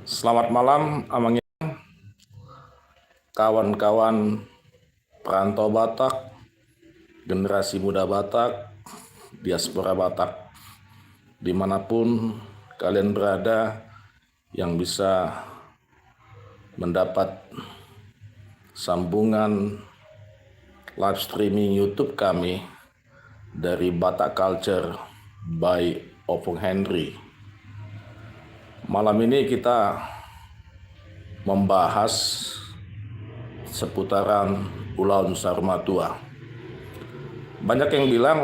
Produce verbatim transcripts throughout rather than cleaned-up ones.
Selamat malam, Amang Inang, kawan-kawan perantau Batak, generasi muda Batak, diaspora Batak, dimanapun kalian berada, yang bisa mendapat sambungan live streaming YouTube kami dari Batak Culture by Opung Henry. Malam ini kita membahas seputaran ulaon saur matua. Banyak yang bilang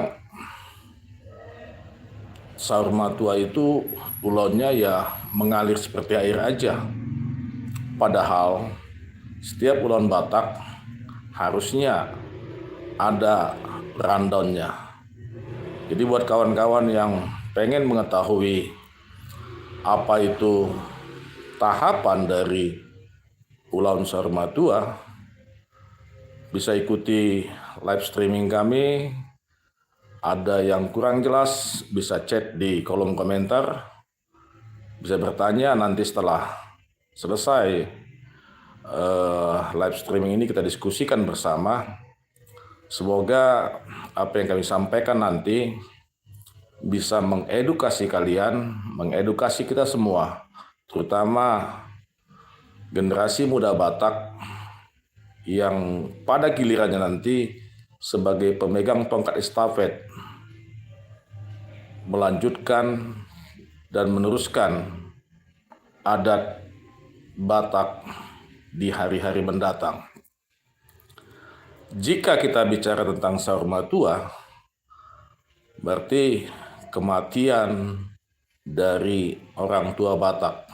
saur matua itu ulaonnya ya mengalir seperti air aja. Padahal setiap ulaon Batak harusnya ada rundownnya. Jadi buat kawan-kawan yang pengen mengetahui apa itu tahapan dari ulaon saur matua, bisa ikuti live streaming kami. Ada yang kurang jelas, bisa chat di kolom komentar, bisa bertanya nanti setelah selesai eh, live streaming ini, kita diskusikan bersama. Semoga apa yang kami sampaikan nanti bisa mengedukasi kalian, mengedukasi kita semua, terutama generasi muda Batak yang pada gilirannya nanti sebagai pemegang tongkat estafet melanjutkan dan meneruskan adat Batak di hari-hari mendatang. Jika kita bicara tentang saur matua, berarti kematian dari orang tua Batak.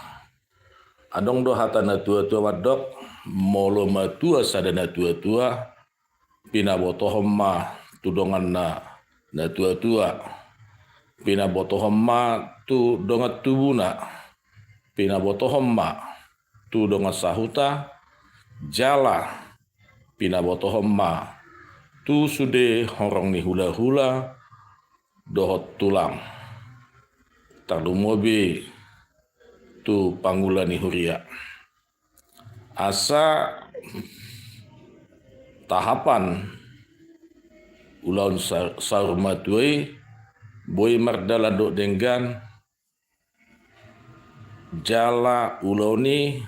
Adong do hata na tua-tua mandok, molo matua sada na tua-tua, pinabotohon ma tu donganna na tua-tua, pinabotohon ma tu dongan tubuna, pinabotohon ma tu dongan sahuta, jala pinabotohon ma tu sude horong ni hula-hula dohot tulang, tarlumobi tu pangula ni huria. Asa tahapan ulaon sa-, saur matua i boi mardalan dohot denggan, jala ulaon i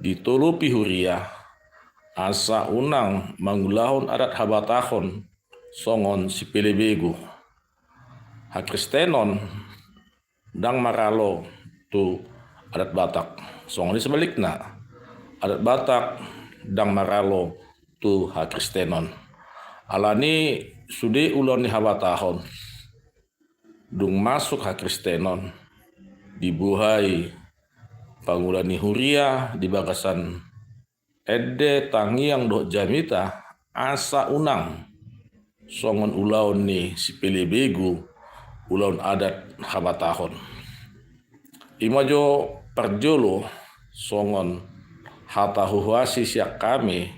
ditolopi huria asa unang mangulahon adat habatahon songon sipelebegu. Hakristenon ndang maralo tu adat Batak. Songon i sebalikna, adat Batak ndang maralo tu hakristenon. Alani sude ulaon ni habatahon dung masuk hakristenon, dibuhai pangula ni huria di bagasan ende, tangiang dohot jamita, asa unang songon ulaon ni sipelebegu, ulaon adat habatahon. Ima jo parjolo songon hata huhuasi sian hami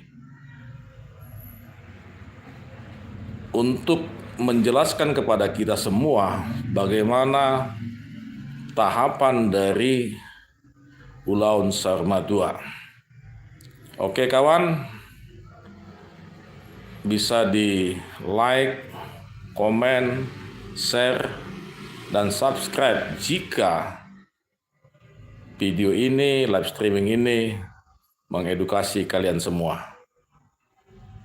untuk menjelaskan kepada kita semua bagaimana tahapan dari ulaon saur matua. Oke kawan, bisa di like, komen, share, dan subscribe jika video ini, live streaming ini mengedukasi kalian semua.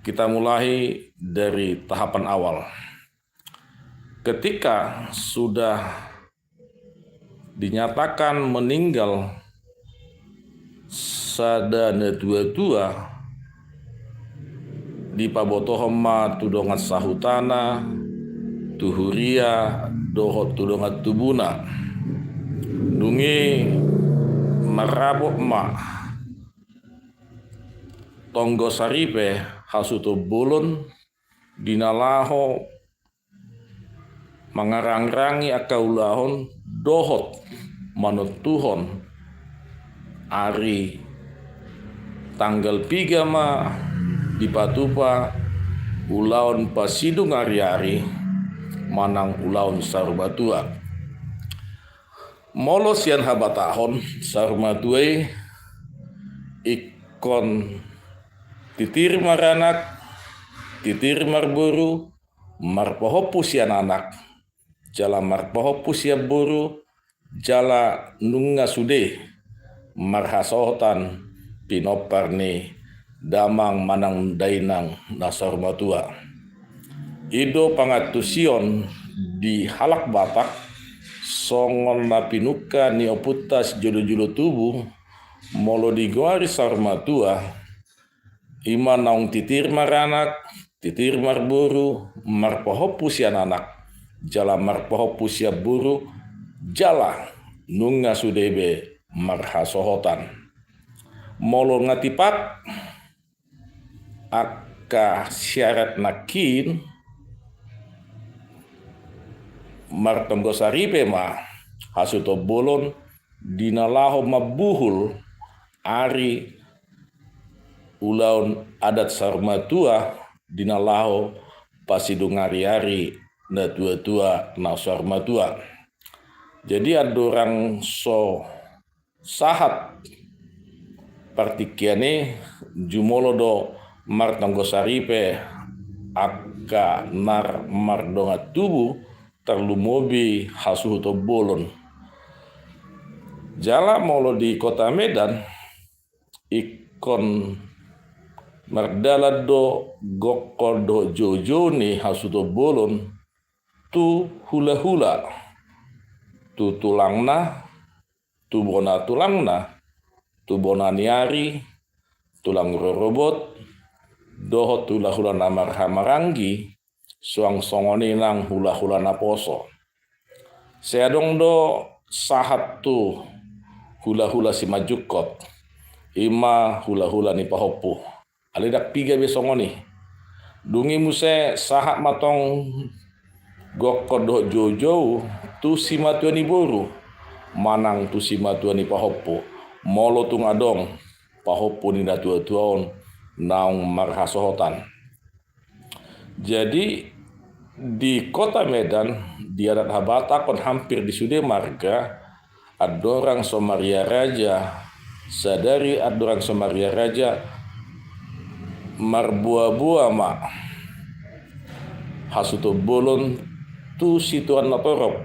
Kita mulai dari tahapan awal. Ketika sudah dinyatakan meninggal sada na tua-tua, dipabotohon ma tu dongan sahutana, tu huria dohot tu dongan tubuna. Dung i marabot ma tonggo saripe hasuhuton bolon di na laho mangarangrangi angka ulaon dohot manontuhon ari tanggal piga ma dipatupa ulaon pasidung ariari manang ulaon saur matua. Molo sian habatahon saur matua i ingkon titir maranak, titir marboru, marpahompu sian anak, jala marpahompu sian boru, jala nunga sude marhasohotan pinompar ni damang manang dainang na saur matua. I do pangantusion di halak Batak songon na pinungka ni ompunta sijolojolo tubu, molo digoari saur matua, i ma naung titir maranak, titir marboru, marpahompu sian anak, jala marpahompu sian boru, jala nunga sude be marhasohotan. Molo nga tipat angka syarat nangkin, martonggo saripe ma hasuhuton bolon di na laho mambuhul ari ulaon adat saur matua di na laho pasidung ari-ari na tua-tua na saur matua. Jadi andorang so sahat partingkian i, jumolo do martonggo saripe angka na mardongan tubu, tarlumobi hasuhuton bolon. Jala molo di Kota Medan, ingkon mardalan do gokkon dohot joujou ni hasuhuton bolon tu hula-hula, tu tulangna, tu bona tulangna, tu bona ni ari, tulang rorobot, dohot hula-hula na marhahamaranggi, suang songon i nang hula-hula naposo. Sai adong do sahat tu hula-hula simanjungkot, i ma hula-hula ni pahompu. Alai ndang piga be songon i. Dung i muse sahat ma tong gokkon dohot joujou tu simatua ni boru manang tu simatua ni pahompu, molo tung adong pahompu ni na tua-tua on naung marhasohotan. Jadi di Kota Medan, di adat Habatahon hampir di sude marga, andorang so maria raja, sadari andorang so maria raja, marboa-boa ma hasuhuton bolon tu situan na torop,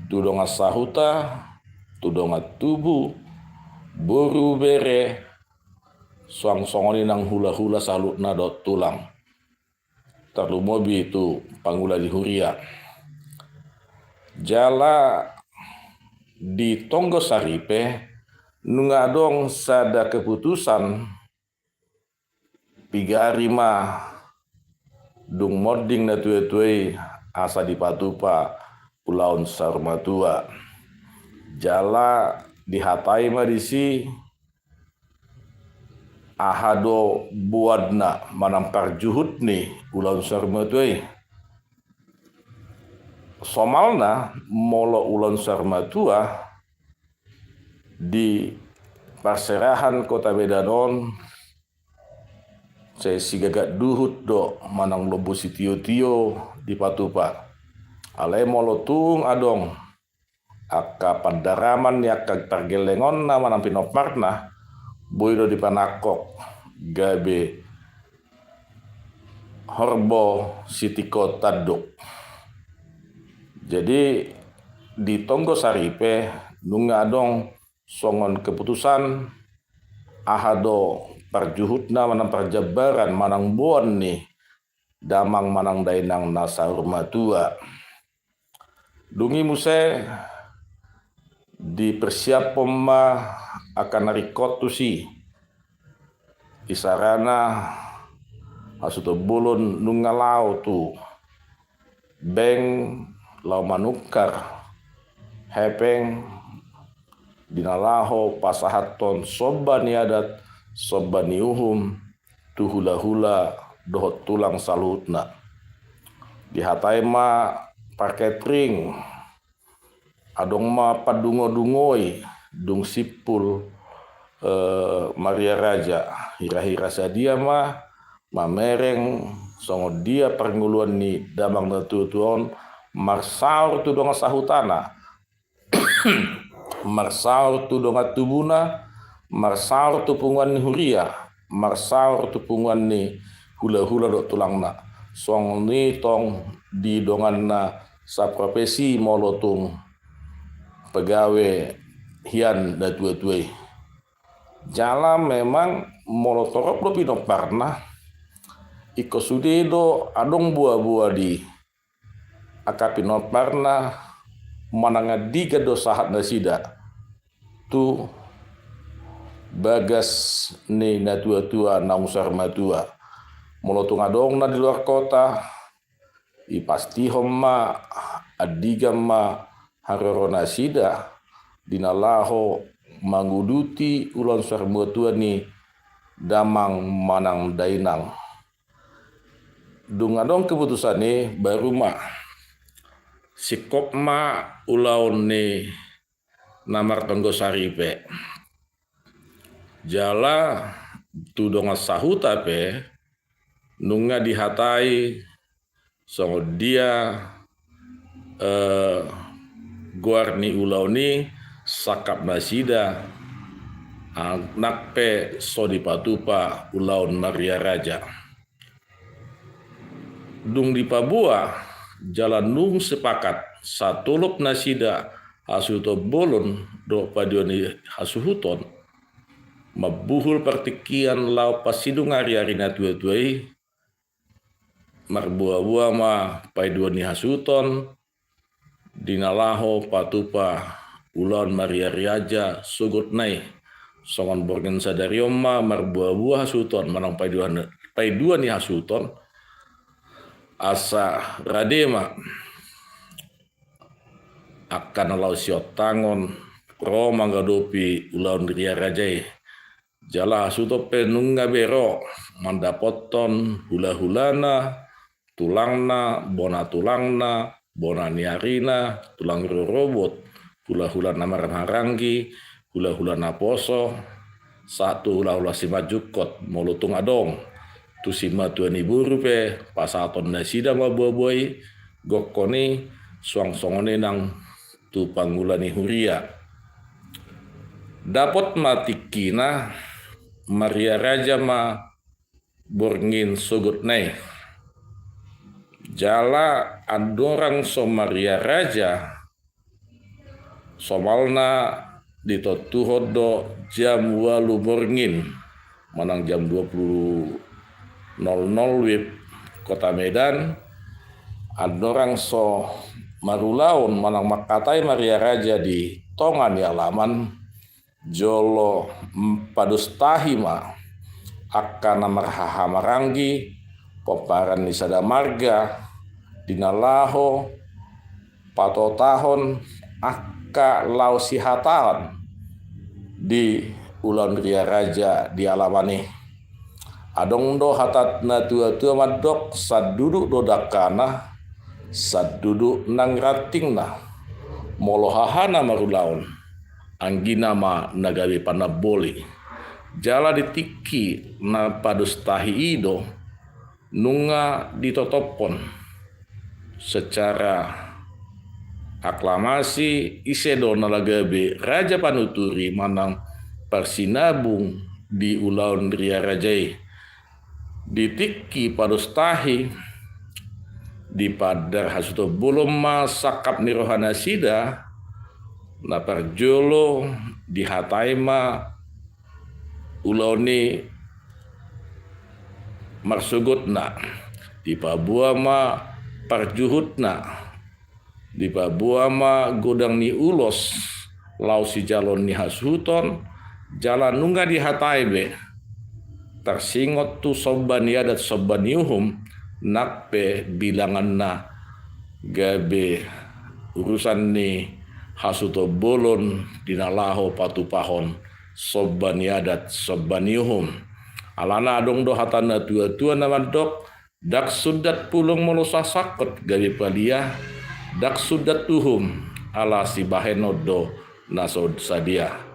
tu dongan sahuta, tu dongan tubu, boru, bere, suang songon i nang hula-hula saluhutna dohot tulang, tarlumobi tu pangula ni huria. Jala di tonggo saripe, nunga adong sada keputusan, piga ari ma dung monding na tua-tua i asa dipatupa ulaon saur matua. Jala dihatai ma disi aha do boanna manang parjuhut ni ulaon saur matua i. Somalna, molo ulaon saur matua di parserahan Kota Medan on, sai sigagat duhut do manang lombu sitio-tio dipatupa. Alai molo tung adong angka pandaraman ni angka pargellengonna manang pinomparna, boi do dipanangkok gabe horbo sitingko tanduk. Jadi di tonggo saripe nunga adong songon keputusan aha do parjuhutna manang parjambaran manang boan ni damang manang dainang na saur matua. Dung i muse dipersiaphon ma angka na ringkot tusi. Isarana hasuhuton bolon nunga laho tu beng laho manungkar hepeng di na laho pasahathon somba ni adat, somba ni uhum tu hula-hula dohot tulang saluhutna. Dihatai ma parketring, adong ma pandungo-dungoi dung simpul, eh, maria raja, hira-hira sadia ma mamereng songon dia parngoluan ni damang na tua-tua on marsaor tu dongan sahutana. marsaor tu dongan tubuna, marsaor tu punguan ni huria, marsaor tu punguan ni hulahula dohot tulangna. Songon i tong di donganna saprofesi molo tung pagawe hian natuatua i. Jala memang molo torop do pinomparna, ingkon sude do adong boaboa di angka pinomparna manang andigan do sahat nasida tu bagas ni natuatua naung saur matua. Molo tung adong na di luar kota, dipastihon ma andigan ma haroro nasida di na laho manguduti ulaon saur matua ni damang manang dainang. Dung adong keputusan i, baru ma singkop ma ulaon ni na martonggo saripe. Jala tu dongan sahuta pe nunga dihatai songon dia, eh, goar ni ulaon i, sangkap nasida, ah, nang pe so dipatupa ulaon mariaraja. Dung dipaboa jala nunga sepakat satolop nasida hasuhuton bolon dohot paidua ni hasuhuton, mambuhul partingkian laho pasidung ari-ari natuatua i, marboaboa ma paidua ni hasuhuton di na laho patupa ulaon mariaraja sogotna i. Songon borngin sadari on ma marboaboa hasuhuton manang paidua, paidua ni hasuhuton, asa rade ma angka na laho siontangon ro mangadopi ulaon mariaraja i. Jala hasuhuton pe nunga be ro mandapothon hulahulana, tulangna, bona tulangna, bona ni arina, tulang rorobot, hulahula na marhahamaranggi, hulahula naposo, sahat tu hulahula simanjungkot molo tung adong. Tu simatua ni boru pe pasahaton nasida ma boaboa i, gokhon i, suang songon i nang tu pangula ni huria. Dapot ma tingkina, mariaraja ma borngin sogotna i. Jala andorang so mariaraja, somalna ditontuhon do jam ualu borngin manang jam dua puluh nol nol wib Kota Medan, andorang so marulaon manang mangkatai mariaraja di tonga ni alaman, jolo, mm, padostahi ma angka na marhahamaranggi, pomparan ni sada marga, di na laho patotahon angka laho sihataon di ulaon mariaraja di alaman i. Adong do hata natuatua mandok, sanduduk do dangkana, sanduduk nang rantingna. Molo hahana marulaon, anggina ma na gabe panamboli. Jala di tingki na padostahi i do nunga ditotophon secara aklamasi ise do na gabe raja panuturi manang parsinabung di ulaon mariaraja i. Di tingki padostahi, dipaandar hasuhuton bolon ma sangkap ni roha nasida, na parjolo dihatai ma ulaon i marsogotna, dipaboa ma parjuhutna, dipaboa ma godang ni ulos laho sijaloon ni hasuhuton, jala nunga dihatai be tarsingot tu somba ni adat somba ni uhum, nang pe bilanganna gabe urusan ni hasuhuton bolon di na laho patupahon somba ni adat somba ni uhum. Alana adong do hata natuatua na mandok, ndang sundat pulung molo so sangkot gabe palia, ndang sundat uhum ala sibahenon do na so sadia.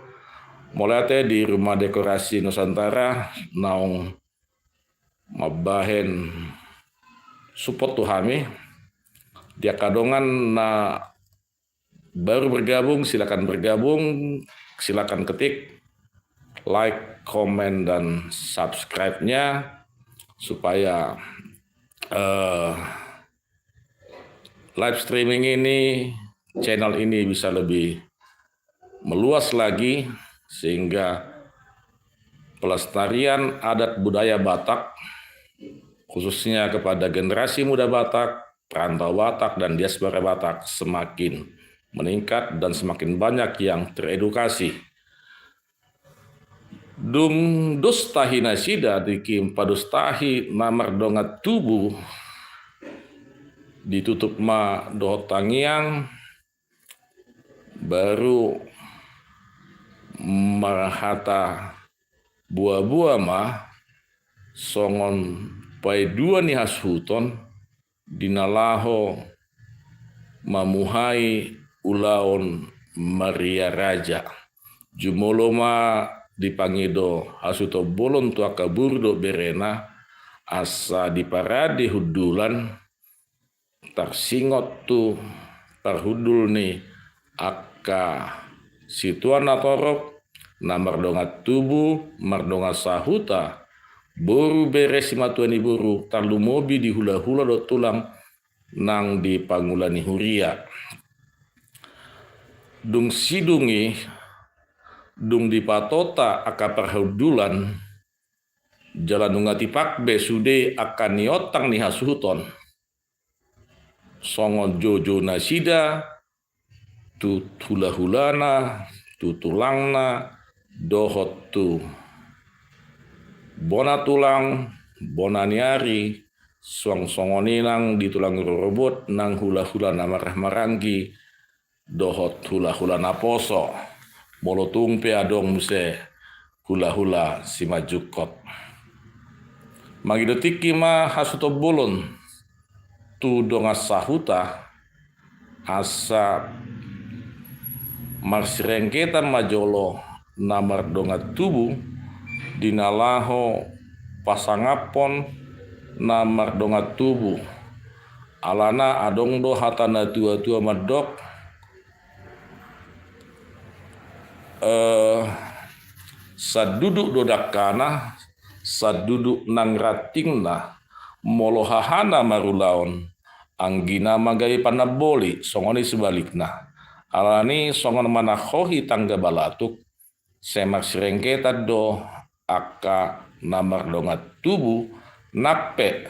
Mauliate di Rumah Dekorasi Nusantara naung mambahen support tu hami. Di angka dongan na baru bergabung, silakan bergabung, silakan ketik like, komen, dan subscribe-nya supaya eh, live streaming ini, channel ini bisa lebih meluas lagi, sehingga pelestarian adat budaya Batak, khususnya kepada generasi muda Batak, perantau Batak, dan diaspora Batak semakin meningkat dan semakin banyak yang teredukasi. Dung dos tahi nasida, tingki pados tahi na mardongan tubu, ditutup ma dohot tangiang, baru marhata boa-boa ma songon paidua ni hasuhuton di na laho mamuhai ulaon maria raja. Jumolo ma dipangido hasuhuton bolon tu angka boru dohot berena, asa diparade hundulan, tarsingot tu parhundul ni angka situan na torop, na mardongan tubu, mardongan sahuta, boru, bere, simatua ni boru, tarlumobi di hula-hula dohot tulang nang di pangula ni huria. Dung sidung i, dung dipatota angka parhundulan, jala nunga tipak be sude angka niontang ni hasuhuton, songon joujou nasida tu hula-hulana, tu tulangna, dohot tu bona tulang, bona ni ari, songon i nang di tulang rorobot, nang hula-hula na marhaha maranggi, dohot hula-hula naposo, molo tung pe adong muse hula-hula simanjungkot. Mangido tingki ma hasuhuton bolon tu dongan sahuta, asa marsirengketan ma jolo na mardongan tubu, di na laho pasangaphon na mardongan tubu. Alana adong do hata na tua-tua mandok, eh, sanduduk do dangkana, sanduduk nang rantingna, molo hahana marulaon, anggina ma gabe panamboli, songon i sebalikna. Alani songon manangkohi tangga balatuk, sai marsirengketan do angka na mardongan tubu, nang pe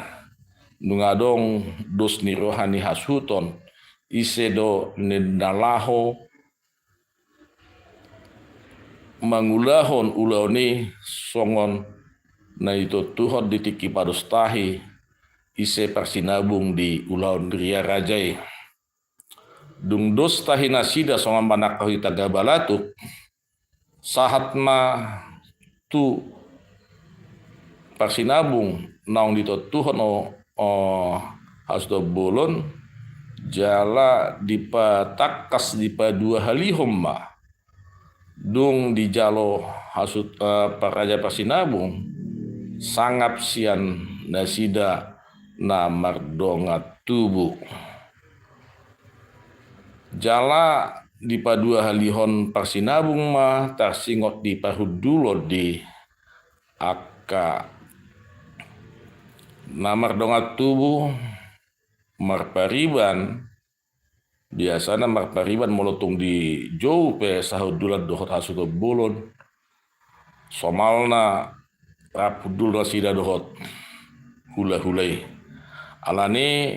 nunga adong dos ni roha ni hasuhuton, ise do na laho mangulahon ulaon i songon na ditontuhon di tingki pados tahi, ise parsinabung di ulaon maria raja i. Dung dos tahi nasida songon manangkohi tangga balatuk, sahat ma tu parsinabung naung ditontuhon o, o, hasuhuton bolon, jala dipatangkas, dipaduahalihon ma. Dung dijalo hasuhut, eh, par-, raja parsinabung sangap sian nasida na mardongan tubu. Jala dipaduahalihon parsinabung ma tarsingot di parhundulon di angka na mardongan tubu marpariban. Biasana marpariban molo tung dijou pe sahundulan dohot hasuhuton bolon, somalna rap hundul nasida dohot hula-hula i. Alani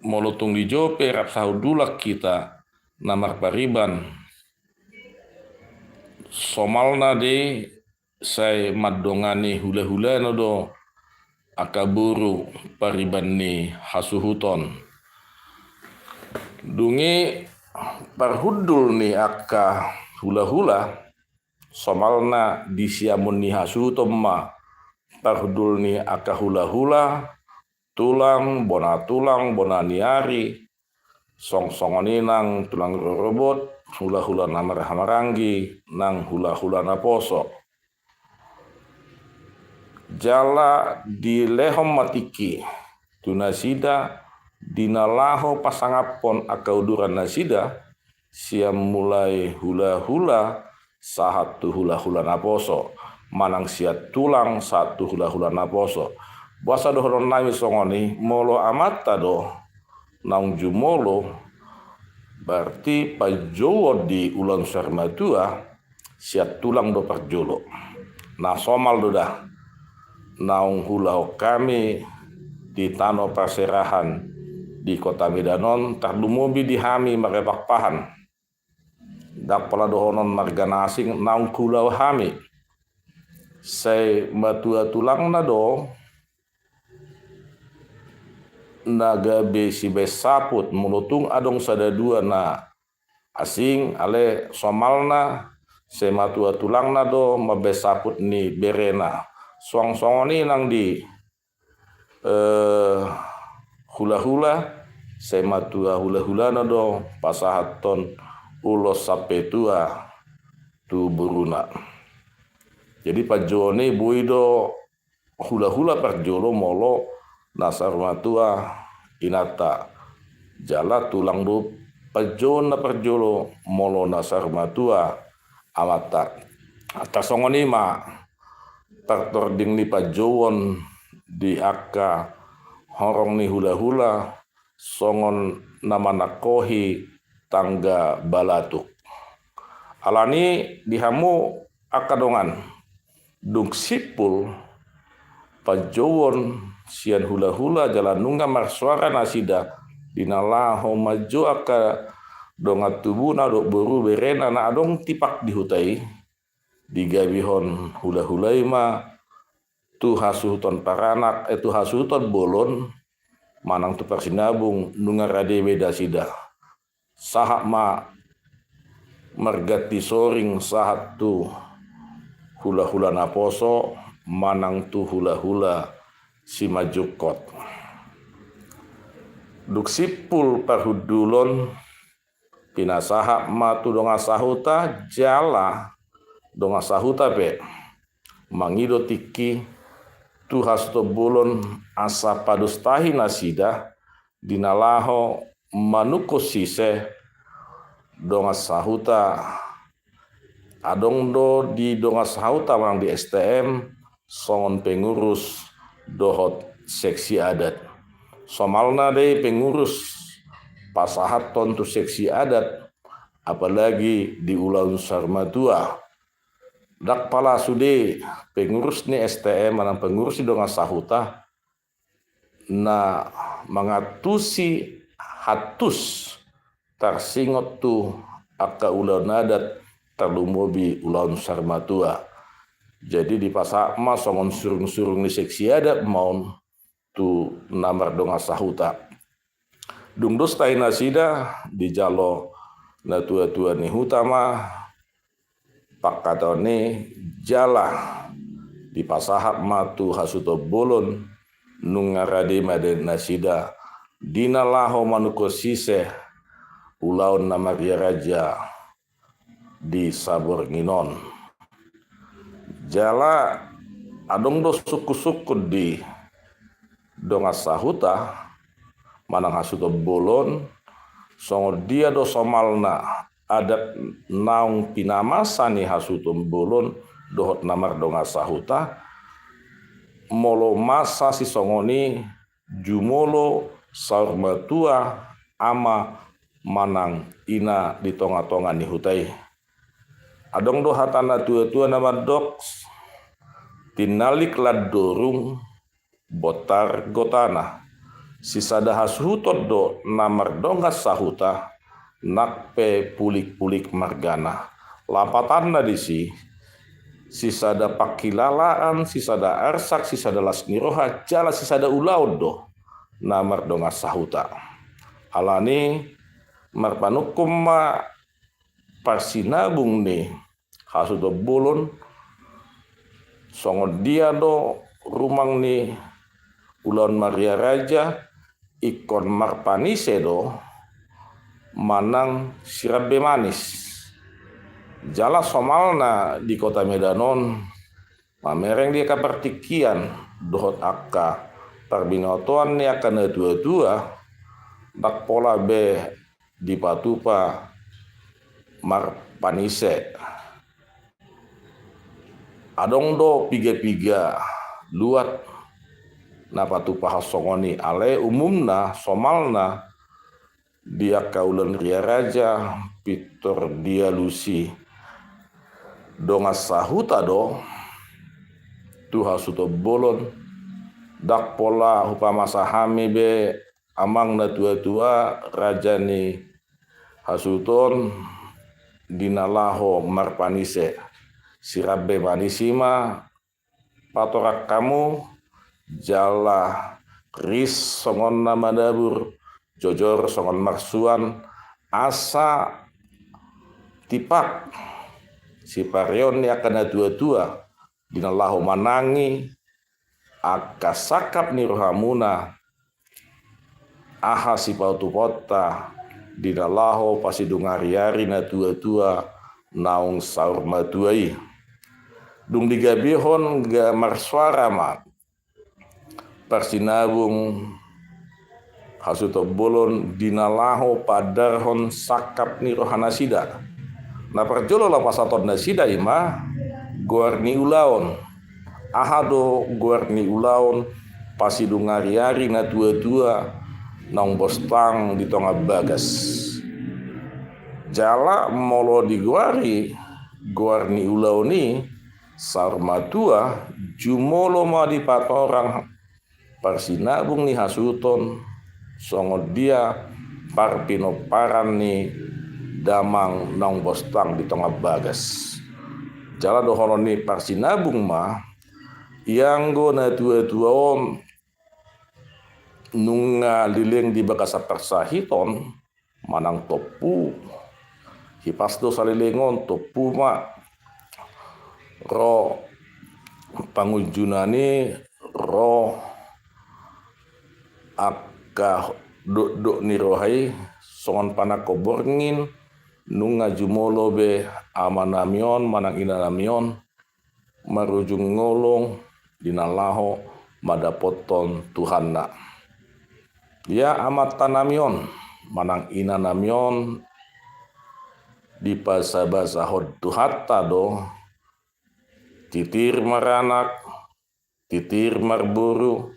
molo tung dijou pe rap sahundulan hita na marpariban, somalna do i sai mandongani hula-hulana do angka boru pariban ni hasuhuton. Dung i parhundul ni angka hula-hula, somalna di siamun ni hasuhuton ma parhundul ni angka hula-hula, tulang, bona tulang, bona ni ari, song-, songon i nang tulang rorobot, hula-hula na marhaha maranggi, nang hula-hula naposo. Jala dilehon ma tingki tu nasida di na laho pasangaphon angka uduran nasida, sian mulai hula-hula sahat tu hula-hula naposo, manang sian tulang sahat tu hula-hula naposo. Boasa dohonon nami songon i? Molo amanta do naung jumolo, berarti panjouon di ulaon saur matua sian tulang do parjolo. Na somal do da naung huulahon hami di tano parserahan di Kota Medan on, tarlumobi di hami margapahpahan. Ndang pola dohonon marga na asing naung huulahon hami. Sai matua tulangna do na gabe sibaen saput, molo tung adong sada dua na asing, alai somalna sai matua tulangna do mambaen saput ni berena. Suang songon i nang di eh, hula-hula, sai matua hula-hulana do pasahathon ulos sampe tua tu boruna. Jadi panjouon i boi do hula-hula parjolo molo na saur matua inanta. Jala tulang do panjouon na parjolo molo na saur matua amanta. Tarsongon i ma partording ni panjouon di angka horong ni hula-hula songon na manangkohi tangga balatuk. Alani di hamu angka dongan, dung simpul panjouon sian hula-hula jala nunga marsoara nasida di na laho manjou angka dongan tubuna dohot boru berena na adong tipak di huta i, digabihon hula-hula i ma tu hasuhuton paranak, eh, tu hasuhuton bolon manang tu parsinabung nunga rade be nasida. Sahat ma marganti soring sahat tu hula-hula naposo manang tu hula-hula simanjungkot. Dung simpul parhundulon, pinasahat ma tu dongan sahuta jala dongan sahuta pe mangido tingki tu hasuhuton bolon asa padostahi nasida di na laho manungkun sise dongan sahuta. Adong do di dongan sahuta manang di S T M songon pengurus dohot seksi adat. Somalna do i pengurus pasahathon tu seksi adat, apalagi di ulaon saur matua. Ndang pala sude pengurus ni S T M manang pengurus ni dongan sahuta na mangantusi antus tarsingot tu angka ulaon adat, tarlumobi ulaon saur matua. Jadi dipasahat ma songon surung-surung ni seksi adat ma on tu na mardongan sahuta. Dung dos tahi nasida, dijalo natua-tua ni huta ma pangkataion i jala dipasahat ma tu hasuhuton bolon, nunga rade ma nasida di na laho manungkun sise ulaon na maria raja di saborngin on. Jala adong do sungkun-sungkun di dongan sahuta manang hasuhuton bolon, songon dia do somalna adat naung pinamasa ni hasuhuton bolon dohot na mardongan sahuta, molo masa sisongon i jumolo saur matua ama manang ina di tonga-tonga ni huta i. Adong do hata natua-tua na mandok, tinalik landorung bontar gotana. Sisada hasuhuton do na mardongan sahuta, nang pe pulik-pulik margana. Lapatanna disi, sisada pangkilalaan, sisada arsak, sisada las ni roha, jala sisada ulaon do na mardongan sahuta. Alani marpanungkun ma parsinabung ni hasuhuton bolon, songon dia do rumang ni ulaon maria raja, ingkon marpanise do manang sirambe manis. Jala somalna di Kota Medan on, mamereng di angka partingkian dohot angka parbinotoan ni angka natua-tua, ndang pola be dipatupa marpanise. Adong do piga-piga luat na patupahon songon i, alai umumna somalna di angka ulaon ria raja pintor dialusi dongan sahuta do tu hasuhuton bolon. Ndang pola hupamasa hami be amang na tua-tua, raja ni hasuhuton, di na laho marpanise. Sirambe manisi ma patorang hamu, jala ris songon na madabur, jojor songon marsuan, asa tipak sipareon ni angka na tua-tua di na laho manangi angka sangkap ni rohamuna, aha sipatupaonta di na laho pasidung ari-ari na tua-tua naung saur matua i. Dung digabehon, ga marsuara ma parsinabung hasuhuton bolon di na laho paandarhon sangkap ni rohanasida. Na parjolo laho pasahaton nasida i ma goar ni ulaon. Aha do goar ni ulaon pasidung ari-ari na tua-tua naung bostang di tonga bagas? Jala molo digoari goar ni ulaon i saur matua, jumolo ma dipatorang parsinabung ni hasuhuton songon dia parpinomparan ni damang naung bostang di tonga bagas. Jala dohonon ni parsinabung ma, ianggo na tua-tua on nunga leleng di bagasan parsahiton manang tompu, hipas do saleleng on, tompu ma ro pangunjunan i, ro angka dokdok ni roha i, songon panangko borngin, nunga jumolo be amanami on manang inanami on marujung ngolung di na laho mandapothon Tuhanna. Ia amantanami on manang inanami on dibasabasahon Tuhanta do, titir maranak, titir marboru,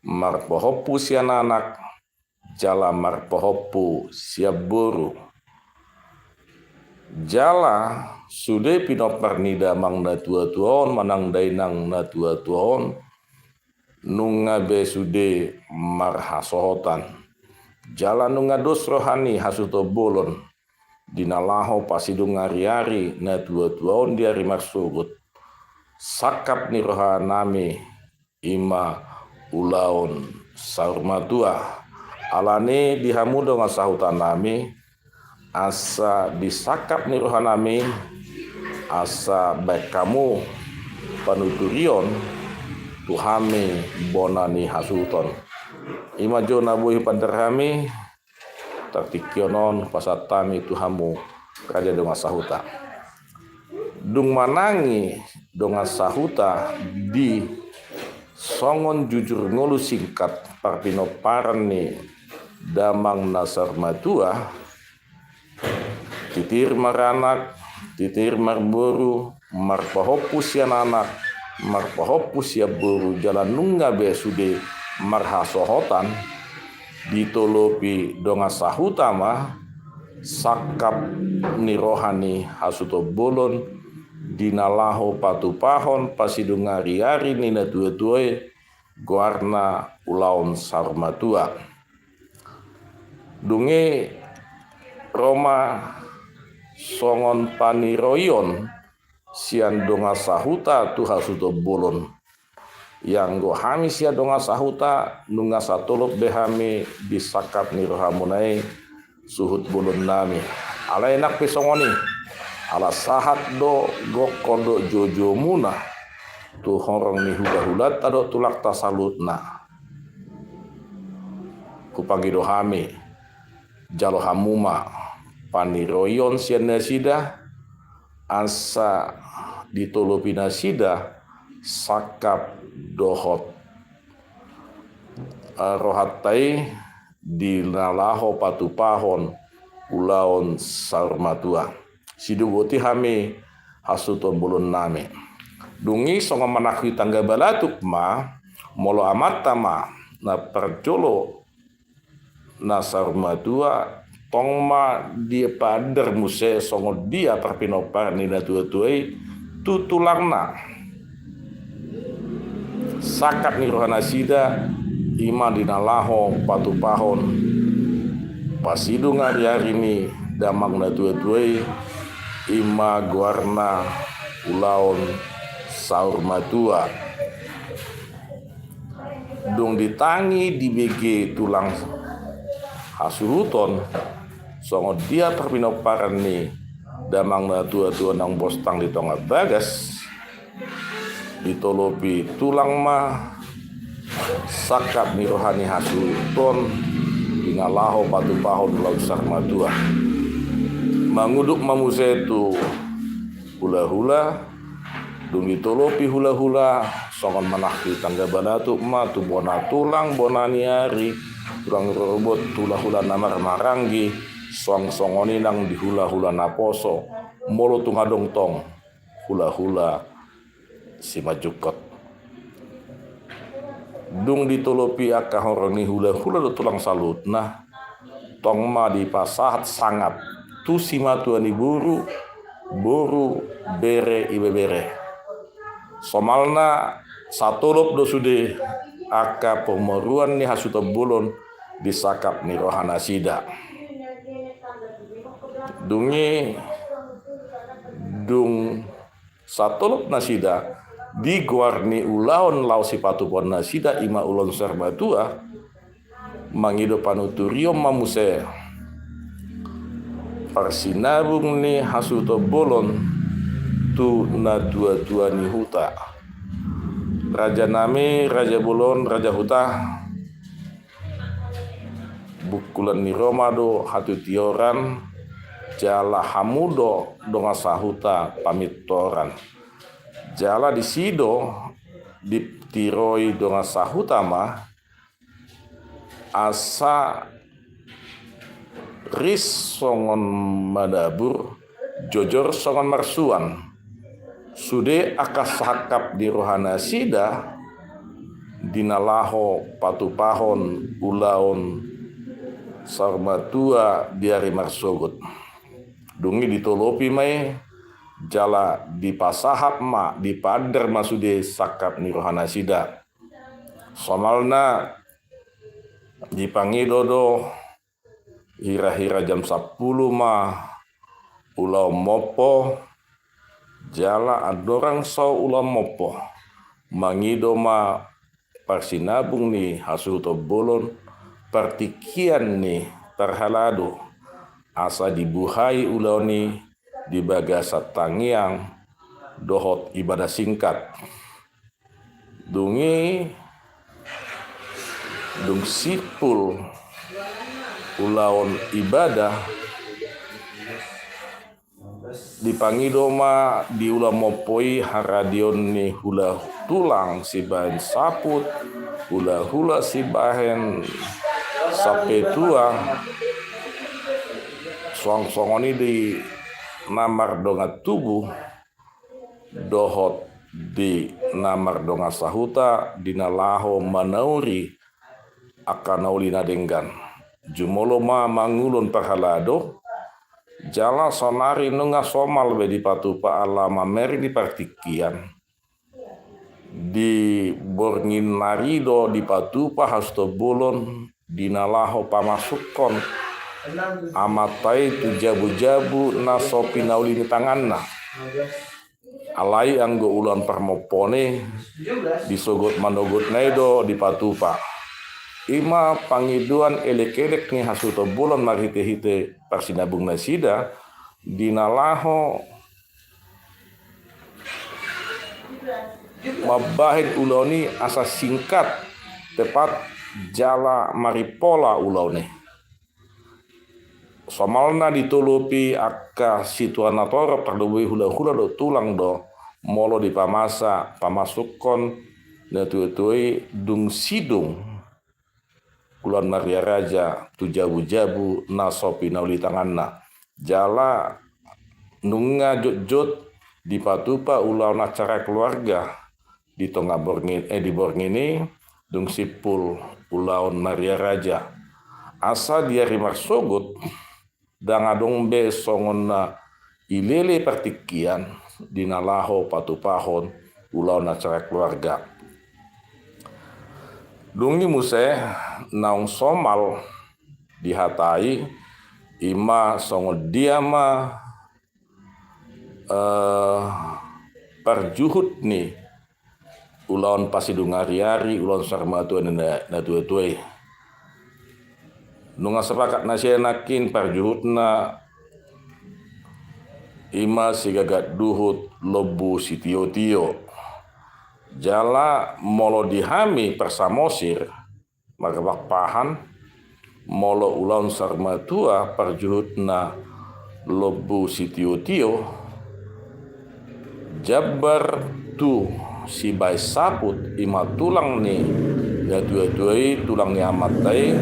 marpahompu sian anak, jala marpahompu sian boru. Jala sude pinompar ni damang na tua-tua on manang dainang na tua-tua on, nunga be sude marhasohotan. Jala nunga dos roha ni hasuhuton bolon di na laho pasidung ari-ari na tua-tua on di ari marsogot. Sangkap ni rohanami i ma ulaon saur matua. Alani di hamu dongan sahutanami, asa disangkap ni rohanami, asa baen hamu panuturion tu hami bona ni hasuhuton. I ma jo na boi hupaandar hami, tar tingki on pasahat hami tu hamu raja dongan sahuta. Dung manangi dongan sahuta di songon jujur ngolu singkat parpinomparan ni damang na saur matua, titir maranak, titir marboru, marpahompu sian anak, marpahompu sian boru, jala nunga be sude marhasohotan, ditolopi dongan sahuta ma sangkap ni roha ni hasuhuton bolon di na laho patupahon pasidung ari-ari ni na tua-tua i, goarna ulaon saur matua. Dung i ro ma songon paniroion sian dongan sahuta tu hasuhuton bolon. Ianggo hami sian dongan sahuta nunga satolop be hami disangkap ni rohamuna i suhut bolonnami. Alai nang pe songon i, ala sahat do gokhon dohot joujou muna tu horong ni hula-hulanta dohot tulangta saluhutna. Hupangido hami, jalo hamu ma paniroion sian nasida, asa ditolopi nasida sangkap dohot, eh, rohanta i di na laho patupahon ulaon saur matua. sidoboti hami hasuhuton bolon nami. Dung i songon manahki tangga balatuk ma, molo amanta ma na parjolo na saur matua, tong ma dipaandar muse songon dia parpinomparan ni natuatua i tu tulangna. Sangkap ni rohanasida i ma di na laho patupahon pasidung ariari ni damang natuatua i, i ma goarna ulaon saur matua. Dung ditangi dibege tulang hasuhuton songon dia parpinomparan ni damang natuatua naung bostang di tonga bagas, ditolopi tulang ma sangkap ni roha ni hasuhuton di na laho patupahon ulaon saur matua. Mangudut ma muse tu hulahula. Dung ditolopi hulahula, songon manahki tangga balatuk ma tu bona tulang, bona ni ari, tulang rorobot, hulahula na marhahamaranggi, suang songon i nang di hulahula naposo, molo tung adong tong hulahula simanjungkot. Dung ditolopi angka horong ni hulahula dohot tulang saluhutna, tong ma dipasahat sangap tu simatua ni boru, boru, bere, ibebere. Somalna satolop do sude angka pamoruon ni hasuhuton bolon di sangkap ni rohanasida. Dung i, dung satolop nasida di goar ni ulaon laho sipatupaon nasida, i ma ulaon saur matua, mangido panuturion ma muse parsinabung ni hasuhuton bolon tu natuatua ni huta. Raja nami, raja bolon, raja huta, bungkulan ni roha ma do hatutioran, jala hamu do dongan sahuta pamintoran. Jala disi do ditiroi dongan sahuta ma, asa ris songon madabur, jojor songon marsuan. Sude angka sangkap ni rohanasida di na laho patupahon ulaon saur matua di ari marsogot. Dung i ditolopi ma i, jala dipasahat ma, dipaandar ma sude sangkap ni rohanasida. Somalna dipangido do hira-hira jam sampulu ma ulaon mompo, jala andorang so ulaon mompo, mangido ma parsinabung ni hasuhuton bolon partingkian ni parhalado, asa dibuhai ulaon i di bagasan tangiang dohot ibadah singkat. Dung i, dung simpul ulaon ibadah, dipangido ma di ulaon mompo i haradion ni hula-, tulang sibahen saput, hulahula sibahen sampetua, suang songon i di na mardongan tubu dohot di na mardongan sahuta di na laho manauri angka na uli na denggan. Jumolo ma mangulon parhalado, jala saonari nunga somal be dipatupa ala mamereng ni partingkian. Di borngin ari do dipatupa hasuhuton bolon di na laho pamasukhon amanta i tu jabu-jabu na so pinauli ni tanganna. Alai anggo ulaon parmompon i, di sogot manogotna i do dipatupa. I ma pangidoan elek-elek ni hasuhuton bolon marhite-hite parsinabung nasida di na laho mambahen ulaon i asa singkat, tepat, jala marimpola ulaon i. Somalna ditolopi angka situan na torop, tarlumobi hulahula dohot tulang do, molo dipamasa pamasukhon natuatua i dung sidung ulaon mariaraja tu jabu-jabu na so pinauli tanganna. Jala nunga jotjot dipatupa ulaon acara keluarga di tonga borngin, eh, di borngin i, dung simpul ulaon Maria Raja. Asa di ari marsogot, ndang adong be songon na ilele partingkian di na laho patupahon ulaon acara keluarga. Dung i muse naung somal dihatai, ima songon dia ma, eh, parjuhut ni ulaon pasidung ariari, ulaon saur matua ni na, natuatua i. Nunga sapakat nasida nangkin parjuhutna ima sigagat duhut lombu sitiotio. Jala molo di hami parsamosir, marpakpahan, molo ulaon saur matua parjuhutna lombu sitiotio, jambar tu sibahen saput, ima tulang ni natuatua i, tulang ni amanta i,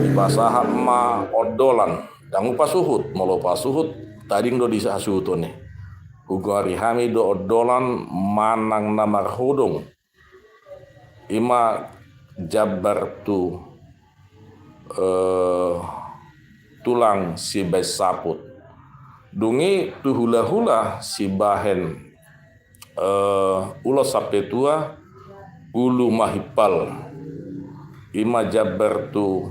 dipasahat ma ondolan. Ndang hupasuhut, molo hupasuhut tading do di hasuhuton i. Hugoari hami do ondolan manang na marhodong. Ima jambar tu, eh, tulang sibahen saput. Dung i tu hulahula sibahen, eh, ulos sampetua, ulu mahimpal. Ima jambar tu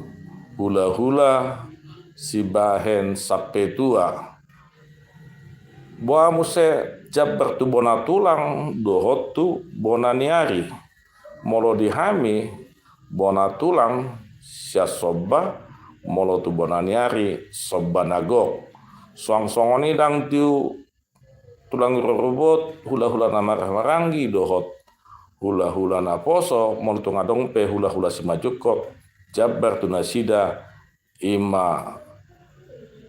hulahula sibahen sampetua. Boha muse jambar tu bona tulang dohot tu bona ni ari. Molo di hami bona tulang sian somba, molo tu bona ni ari somba na gok. Suang songon i ndang tu tulang rorobot, hulahula na marhahamaranggi dohot hulahula naposo, molo tung adong pe hulahula simanjungkot, jambar tu nasida ima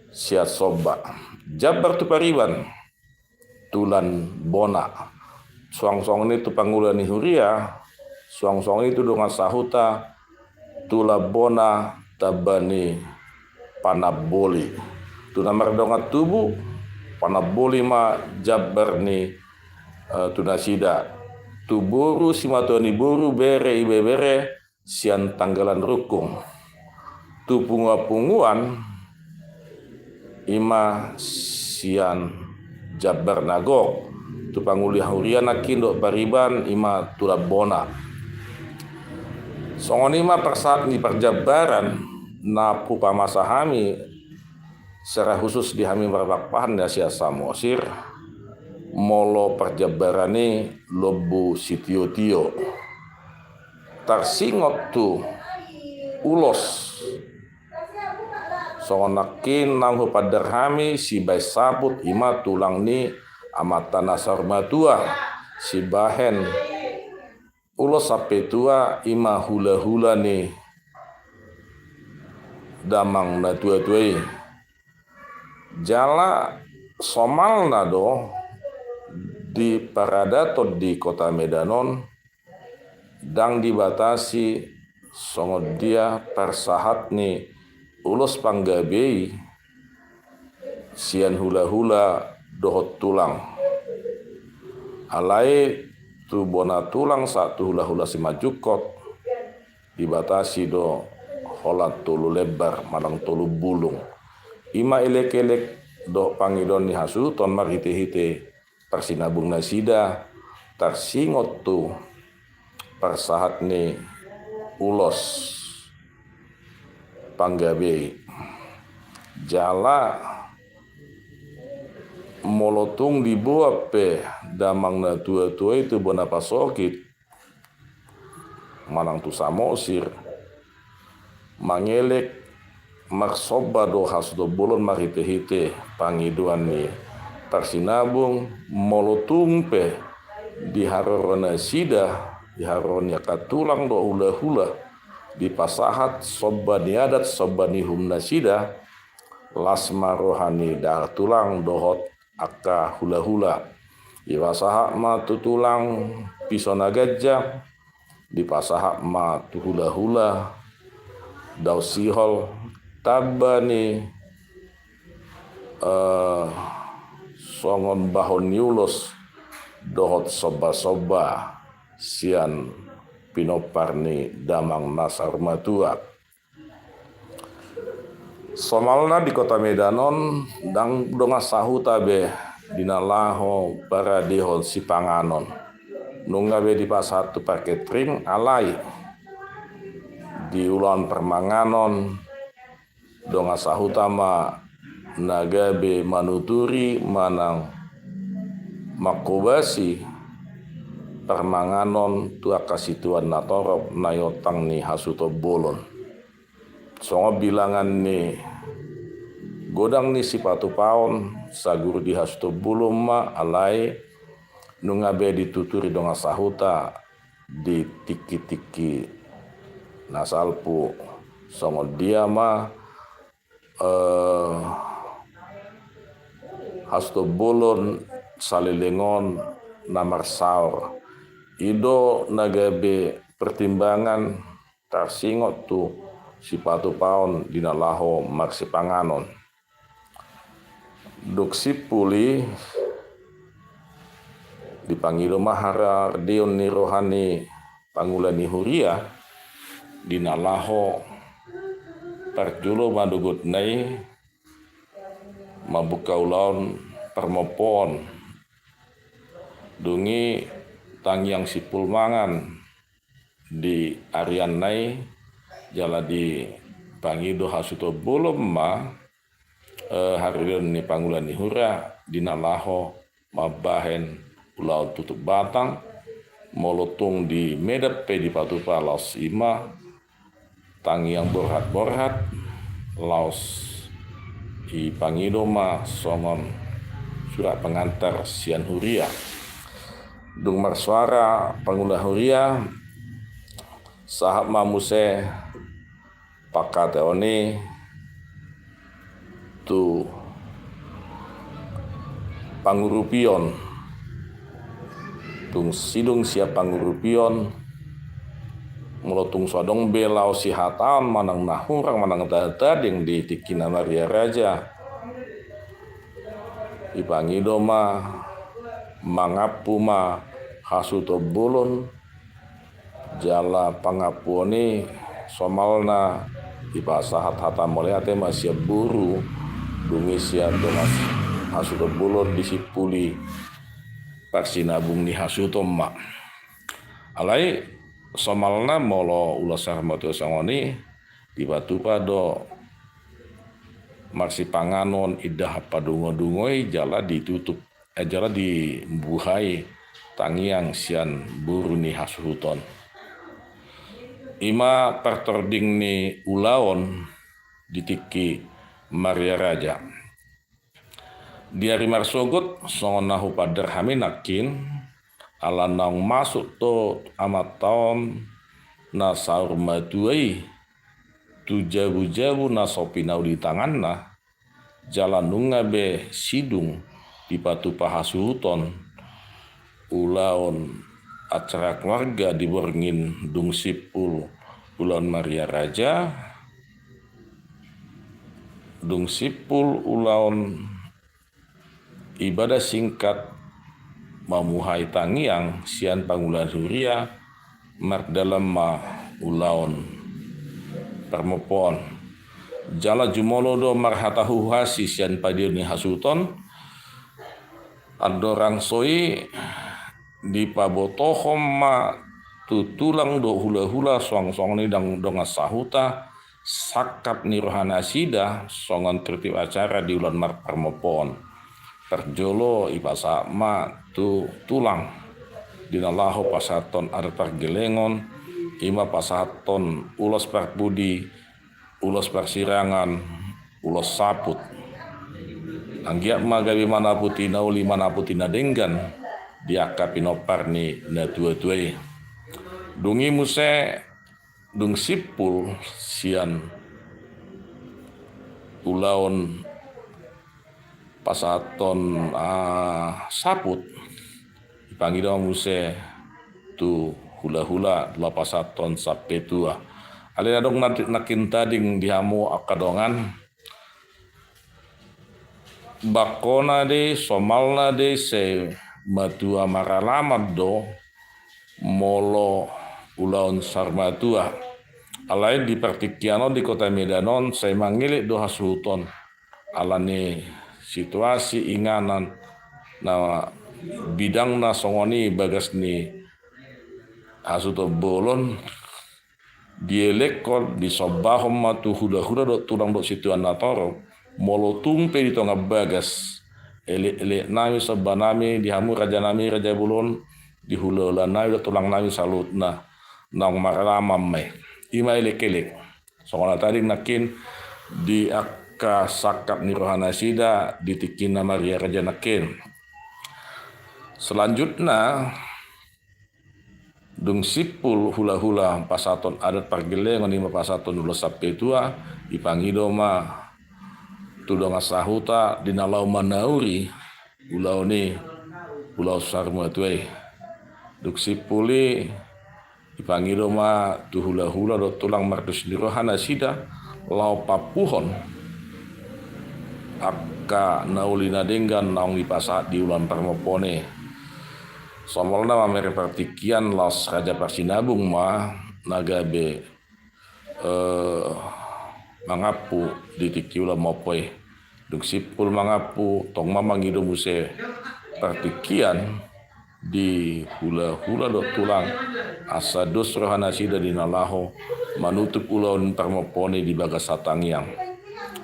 sian somba. Jambar tu pariban, tulan bona. Suang songon i tu pangula ni huria, suang songon i tu dongan sahuta, tulan bona tamba ni panamboli. Tu na mardongan tubu, panamboli ma jambar ni, eh, tu nasida. Tu boru, simatua ni boru, bere, ibebere, sian tanggalan rungkung. Tu punguan-punguan ima sian jambar na gok. Tu pangula ni huria nangkin dohot pariban ima tulan bona. Songon i ma parsahat ni parjambaran na hupamasa hami secara khusus di hami marpakpahan na sian Samosir, molo parjambaran i lombu sitiotio. Tarsingot tu ulos. Songon nangkin naung hupandar hami sibahen saput ima tulang ni amanta na saur matua, sibahen ulos sampetua ima hulahula ni damang natuatua i. Jala somalna do di paradaton di Kota Medan on, ndang dibatasi songon dia parsahat ni ulos panggabe i sian hulahula dohot tulang. Alai tu bona tulang sahat tu hulahula simanjungkot dibatasi do holan tolu lembar manang tolu bulung. Ima elekelek dohot pangidoan ni hasuhuton marhitehite parsinabung nasida tarsingot tu parsahat ni ulos panggabe i. Jala molo tung diboan pe damang natuatua i tu bona pasogit manang tu Samosir, mangelek marsomba do hasuhuton bolon marhitehite pangidoan ni parsinabung, molo tung pe di haroro nasida, di haroro ni angka tulang dohot hulahula dipasahat somba ni adat, somba ni uhum nasida, las ma roha ni datulang dohot angka hulahula. Dipasahat ma tu tulang piso na ganjang, dipasahat ma tu hulahula daun sihol, tamba ni, eh, songon bahon ni ulos dohot somba-somba sian pinompar ni damang na saur matua. Somalna di Kota Medan on ndang dongan sahuta be di na laho paradehon sipanganon. Nunga be dipasahat tu parketring, alai di ulaon parmanganon dongan sahuta ma na gabe manuturi manang manghobasi parmanganon tu angka situan na torop na iotang ni hasuhuton bolon. Songon bilangan ni godang ni sipatupaon, saguru di hasuhuton bolon ma, alai nunga be dituturi dongan sahuta di tingki-tingki na salpu. Songon dia ma, eh, hasuhuton bolon saleleng on na marsaor. I do na gabe pertimbangan tarsingot tu sipatupaon di na laho marsipanganon. Dung simpul i, dipangido ma haradeon ni roha ni pangula ni huria di na laho parjolo manogotna i mambuka ulaon parmompoon. Dung i tangiang simpul mangan di arianna i, jala dipangido hasuhuton bolon ma, eh, haradeon ni pangula ni huria di na laho mambahen ulaon tutup batang. Molo tung di Medan pe dipatupa laos i ma tangiang borhat-borhat, laos dipangido ma songon surat pengantar sian huria. Dung marsuara pangula huria, sahat ma muse pangkataion i tu pangurupion. Tung sidung sian pangurupion, molo tung so adong be laho sihataon manang na hurang manang na tading di tingki na mariaraja, dipangido ma mangampu ma hasuhuton bolon. Jala pangampuon i somalna dipasahat hata mauliate ma sian boru, dung i sian dongan hasuhuton bolon, disimpuli parsinabung ni hasuhuton ma. Alai somalna molo ulos saur matua songon i, dipatupa do marsipanganon indahan padungo-dungo i jala ditutup, eh, jala dibuhai tangiang sian boru ni hasuhuton. I ma partording ni ulaon di tingki mariaraja. Di ari marsogot, songon na hupandar hami nangkin, ala naung masuk do amanta on na saur matua i tu jabu-jabu na so pinauli tanganna, jala nunga be sidung dipatupa hasuhuton ulaon acara keluarga di borngin dung simpul ulaon mariaraja, dung simpul ulaon ibadah singkat mamuhai tangiang sian pangula ni huria, mardalan ma ulaon parmompoon. Jala jumolo do marhata huhuasi sian padion ni hasuhuton, andorang so i dipabotohon ma tu tulang dohot hula-hula suang songon i dang-, dongan sahuta, sangkap ni roha nasida songon tertib acara di ulaon marparmompoon. Parjolo dipasahat ma tu tulang di na laho pasahathon adat pargellengon, i ma pasahathon ulos parpudi, ulos parsirangan, ulos saput. Anggiat ma gabe manaputi na uli, manaputi na denggan di angka pinompar ni natua-tua i. Dung i muse, dung simpul sian ulaon pasahathon, ah, saput, dipangido muse tu hula-hula laho pasahathon sampe tua. Alai na adong nangkin tading di hamu angka dongan, Bangkona de, somalna de, sai matua maralaman do molo ulaon saur matua. Alai di partingkian on di Kota Medan on sai mangelek do hasuhuton. Alani situasi inganan na bidangna songon i bagas ni hasuhuton bolon, dielekhon, disombahon ma tu hulahula dohot tulang dohot situan na torop. Molo tung pe di tonga bagas, elek-elek nami, somba nami di hamu raja nami, raja bolon, di hulahula nami dohot tulang nami saluhutna, naung maralaman ma i. I ma elek-elek. Songon na tading nangkin di angka sangkap ni roha nasida di tingki na mariaraja nangkin. Selanjutna, dung simpul hulahula pasahaton adat pargellengon, i ma pasahaton ulos sampe tua, dipangido ma tu dongan sahuta di na laho manauri ulaon i, ulaon saur matua i. Dung simpul i, dipangido ma tu hulahula dohot tulang mardos ni roha nasida laho pampuhon angka na uli na denggan naung dipasahat di ulaon parmompoon i. Somalna mamereng partingkian, laos Raja Parsinabung ma na gabe, eh, mangampu di tingki ulaon mompo i. Dung simpul mangampu, tong ma mangido muse partingkian di hulahula dohot tulang, asa dos roha nasida di na laho manutup ulaon parmompoon i di bagas hatangiang.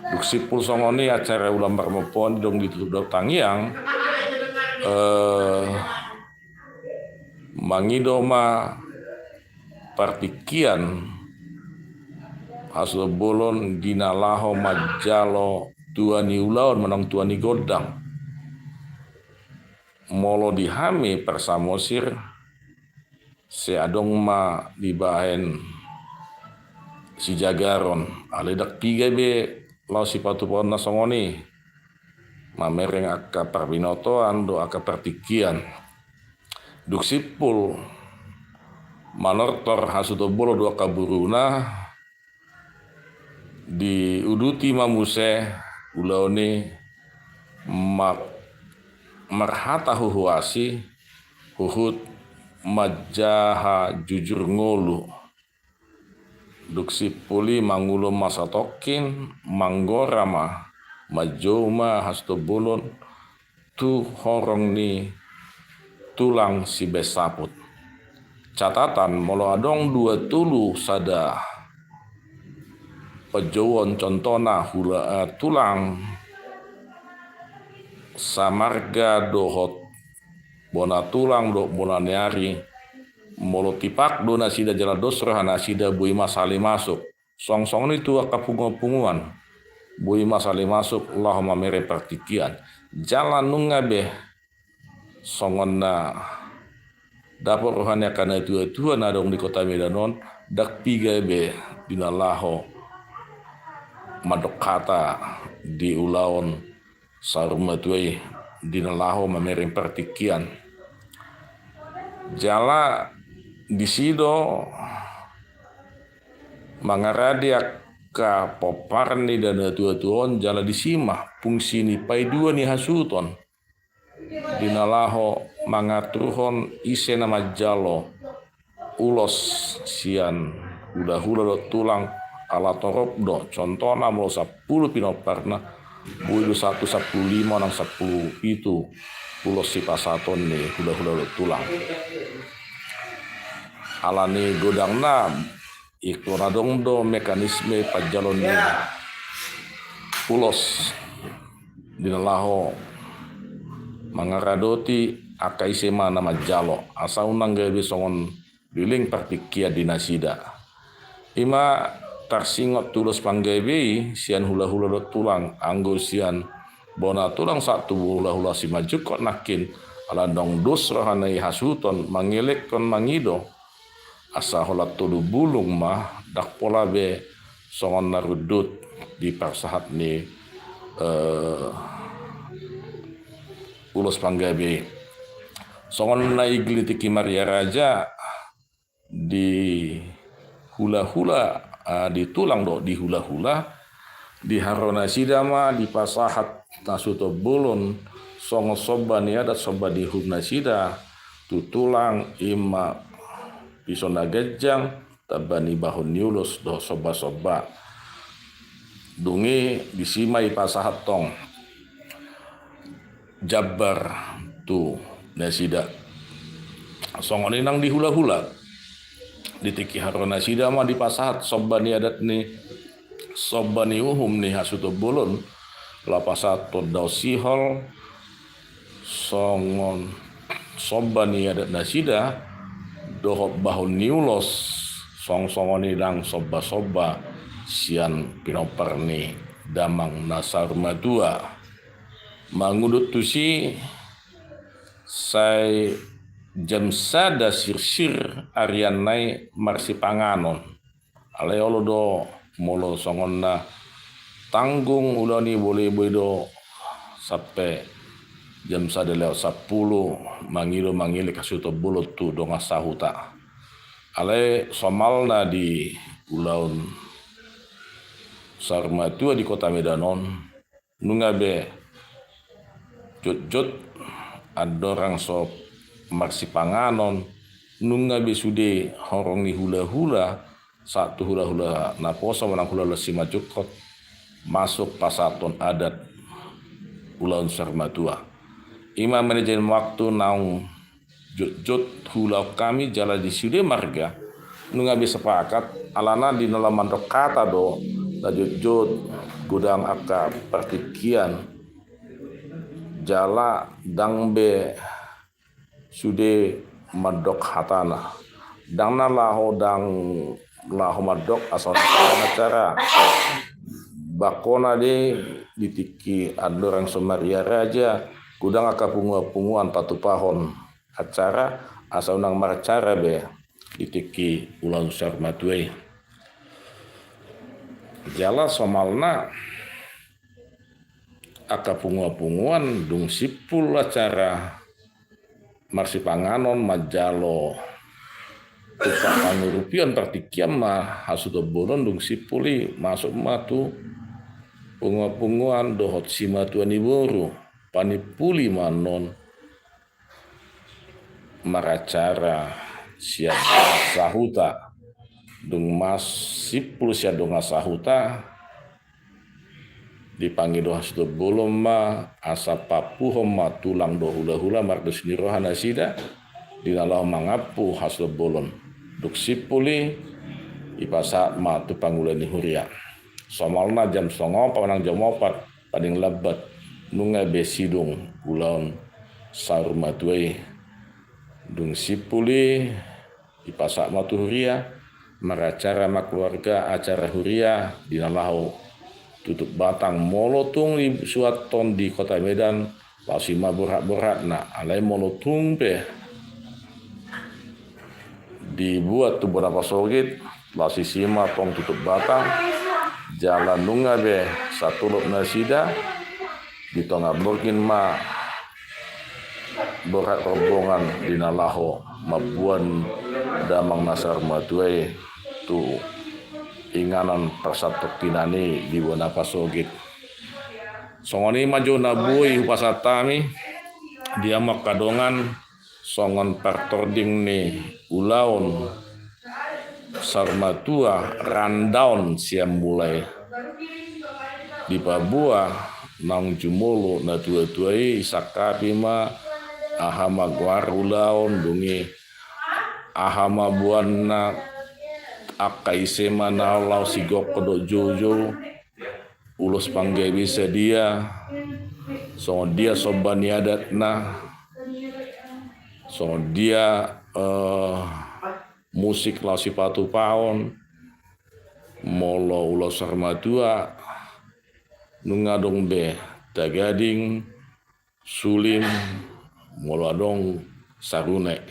Dung simpul songon i acara ulaon parmompoon i dung ditutup dohot tangiang, eh, mangido ma partingkian hasuhuton bolon di na laho manjalo tua ni ulaon manang tua ni gondang. Molo di hami par Samosir, sai adong ma dibahen sijagaron, alai ndang piga be laho sipatupaonna songon i, mamereng angka parbinotoan dohot angka partingkian. Dung simpul manortor hasuhuton bolon dohot angka boruna, diuduti ma muse ulaon i ma-, marhata huhuasi, huhut manjaha jujur ngolu. Dung simpul i mangulon ma satongkin, manggora ma, manjou ma hasuhuton bolon tu horong ni tulang sibahen saput. Catatan, molo adong dua tolu sada panjouon, contohna hula, eh, tulang samarga dohot bona tulang dohot bona ni ari, molo tipak do nasida jala dos roha nasida, boi ma sahali masuk. Songon i tu angka punguan-punguan, boi ma sahali masuk laho mamereng partingkian. Jala nunga be songon na dapot roha ni angka natua-tua na adong di Kota Medan on, ndang piga be di na laho mandok hata di ulaon saur matua i, di na laho mamereng partingkian. Jala disi do mangarade angka pomparan ni natua-tua on, jala disi ma fungsi ni paidua ni hasuhuton, di na laho mangaturhon ise na manjalo ulos sian hulahula dohot tulang, ala torop do. Contohna molo sampulu pinomparna, boi do sahat tu sampulu lima manang sampulu pitu ulos sipasahaton ni hulahula dohot tulang. Alani godangna, ingkon adong do mekanisme panjaloon ni ulos di na laho mangaradoti angka ise ma na manjalo, asa unang gabe songon leleng partingkian di nasida. I ma tarsingot tu ulos panggabe i sian hulahula dohot tulang, anggo sian bona tulang sahat tu hulahula simanjungkot nangkin, ala ndang dos rohana i hasuhuton, mangelekhon mangido, asa holan tolu bulung ma, ndang pola be songon na rundut di parsahat ni, eh, ulos panggabe i. Songon na igil di tingki mariaraja, di hulahula, ah, di tulang dohot di hulahula, di haroro nasida ma dipasahat hasuhuton bolon, songon somba ni adat, somba ni uhum nasida tu tulang, ima piso na ganjang, tamba ni bahu ni ulos dohot somba-somba. Dung i disi ma dipasahat tong jambar tu nasida. Songon i nang di hula-hula, di tingki haroro nasida ma dipasahat somba ni adat ni, somba ni uhum ni hasuhuton bolon, laho pasahathon daon sihol, songon somba ni adat nasida, dohot bahu ni ulos, song-songon i nang somba-somba sian pinompar ni damang na saur matua. Mangudut tusi, sai jam sada sirsir arian nai marsipanganon. Alai olo do, molo songon na tanggung ulaon i, boi-boi do sampe jam sada lewat sampulu mangido mangilik hasuhuton bolon tu dongan sahuta. Alai somalna di ulaon saur matua di Kota Medan on, nunga be jotjot andorang so marsipanganon, nunga be sude horong ni hula-hula, sahat tu hula-hula naposo manang hula-hula simanjungkon, masuk pasahathon adat ulaon saur matua. Ima manajemen waktu naung jotjot hula on hami jala di sude marga nunga be sepakat, alana di na laho mandok hata do na jotjot godang angka partingkian, jala ndang be sude mandok hatana. Ndang na laho, ndang laho mandok asal acara. Bangkona do i di tingki andorang so maria raja, godang angka punguan-punguan patupahon acara, asa unang maracara be di tingki ulaon saur matua i. Jala somalna angka punguan-punguan dung simpul acara marsipanganon manjalo tumpak pangurupion partingkian ma hasuhuton bolon, dung simpul i masuk ma tu punguan-punguan dohot simatua ni boru, panimpuli ma annon maracara sian sahuta. Dung masimpul sian dongan sahuta, dipangido hasuhuton bolon ma asa papuhon ma tulang dohot hula-hula mardos ni roha nasida di na laho mangampu hasuhuton bolon. Dung simpul i, dipasahat ma tu pangula ni huria. Somalna jam songo opat manang jam opat paling lambat nunga be sidung ulaon saur matua i. Dung simpul i, dipasahat ma tu huria, maracara ma keluarga, acara huria di na laho tutup batang. Molo tung disuathon di Kota Medan, laos i ma borhat-borhatna. Alai molo tung pe dibuat tu bona pasogit, laos disi ma tong tutup batang, jala nunga be satolop nasida, di tonga borngin ma borhat rombongan di na laho mamboan damang na saur matua i tu inganan parsatongkinan i di bona pasogit. Songon i ma jo na boi hupasahat hami di hamu angka dongan, songon partording ni ulaon saur matua, rundown sian mulai dipaboa naung jumolo natua-tua i, sangkapi ma aha ma goar ulaon, dung i aha ma boanna, angka ise ma na laho sigokhon dohot joujou, ulos panggabean sadia, songon dia somba ni adatna, songon dia, eh, musik laho sipatupaon. Molo ulaon saur matua, nunga adong be tagading, sulim, molo adong sarune.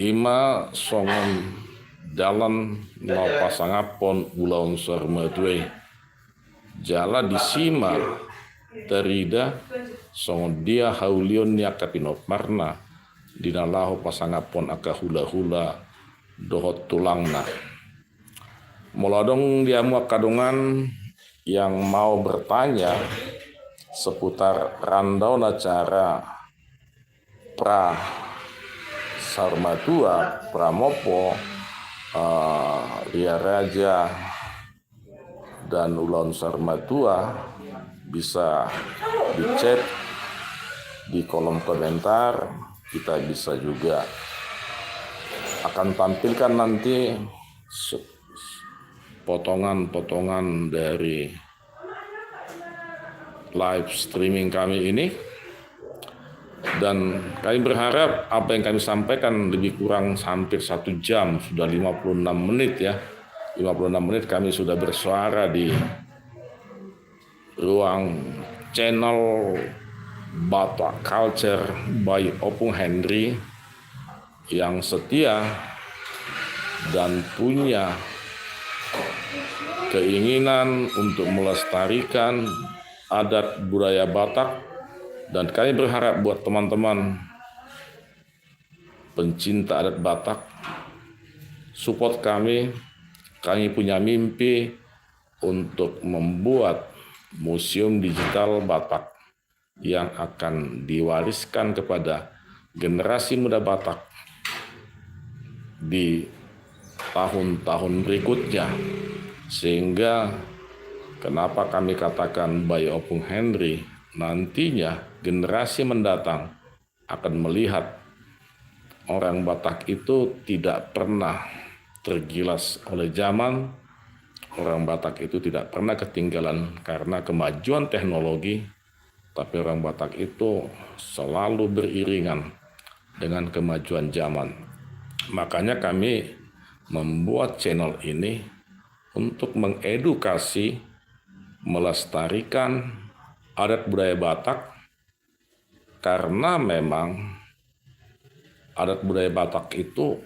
Ima songon dalan laho pasangaphon ulaon saur matua i. Jala disi ma tarida songon dia haulion ni angka pinomparna di na laho pasangaphon angka hula-hula dohot tulangna. Molo adong di hamu angka dongan yang mau bertanya, seputar rundown acara Pra Saur Matua, Pra Mompo, eh, Ria Raja, dan Ulaon Saur Matua bisa di-chat di kolom komentar. Kita bisa juga akan tampilkan nanti se-, potongan-potongan dari live streaming kami ini. Dan kami berharap apa yang kami sampaikan lebih kurang hampir satu jam, sudah lima puluh enam menit ya. Lima puluh enam menit kami sudah bersuara di ruang channel Batak Culture by Opung Henry yang setia dan punya keinginan untuk melestarikan adat budaya Batak. Dan kami berharap buat teman-teman pencinta adat Batak, support kami. Kami punya mimpi untuk membuat museum digital Batak yang akan diwariskan kepada generasi muda Batak di tahun-tahun berikutnya. Sehingga kenapa kami katakan by Opung Henry, nantinya generasi mendatang akan melihat orang Batak itu tidak pernah tergilas oleh zaman, orang Batak itu tidak pernah ketinggalan karena kemajuan teknologi, tapi orang Batak itu selalu beriringan dengan kemajuan zaman. Makanya kami membuat channel ini untuk mengedukasi, melestarikan adat budaya Batak, karena memang adat budaya Batak itu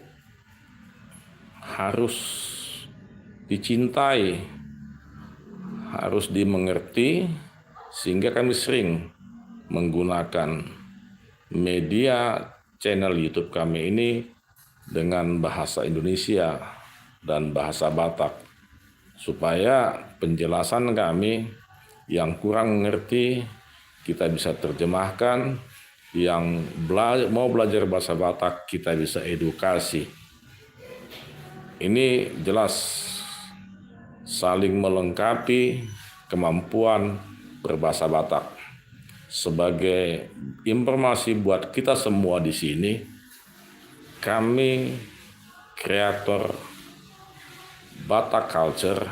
harus dicintai, harus dimengerti, sehingga kami sering menggunakan media channel YouTube kami ini dengan bahasa Indonesia dan bahasa Batak, supaya penjelasan kami yang kurang mengerti kita bisa terjemahkan, yang bela-, mau belajar bahasa Batak kita bisa edukasi. Ini jelas saling melengkapi kemampuan berbahasa Batak. Sebagai informasi buat kita semua di sini, kami kreator Batak Culture